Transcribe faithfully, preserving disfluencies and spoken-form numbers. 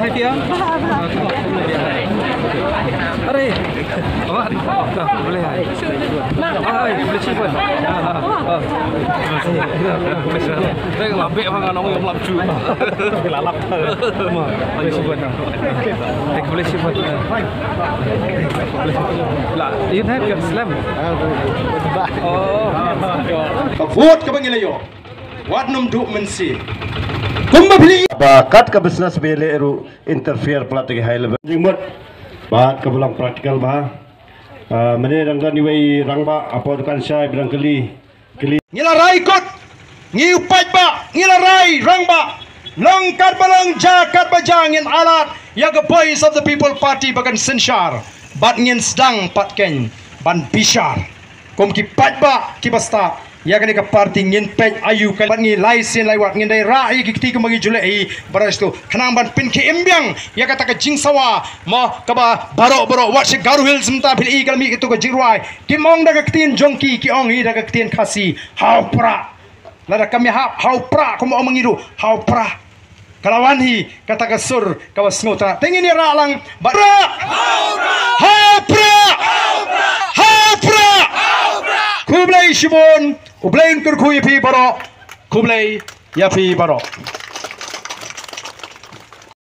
Hai, Pia. Are. Awak. Boleh, hai. Hai, boleh simpan. Ha, ha, ha. Boleh simpan. Tengok lambik bang, anong yang melap cu. Lalap. Boleh simpan. Eh, boleh simpan. Lah, you have your slam. Oh. Ka vote kaba ngi la ïoh. Wat nym duh mynsiem. Kumba phi la ïoh. Ba kat ka business ba ïaleh ruh interfere palat ki high level. Jingmut. Ba kaba long practical ba. Ah, mynne dang don iwei rangbah, hapoh dukan shai, ba dang kylli. Kylli. Ngi la rai kut. Ngi u paidbah, ngi la rai rangbah. Long katba long, jia katba jia, ngin ailad ïa ka Voice of the People Party ba kan synshar. Bad ngin sdang pat keiñ ban bishar. Kum ki paidbah kiba stad ïa kane ka party, ngin peit aïu ka, bad ngi lai sien lai wat ngin dei rah ïa ki kti kumba ngi ju leh hi baroh stu, khnang ban pynkhie im biang ïa kata ka jingsawa, mo, kaba baroh baroh, wat sha Garo Hills mynta phi la i ka la mih kato ka jingrwai. Kim ong da ka ktien jong ki, ki ong hi da ka ktien Khasi. Haw prah. Lada kam ïahap, haw prah, kumba ong ma ngi ruh, haw prah. Ka la wan hi kata ka sur kaba sngewtynnat. Te ngin ïa rah lang. Ba prah. Haw prah. Haw prah. Khublei shibun. U Blei un kyrkhu ïa phi baroh. Khublei ïa phi baroh.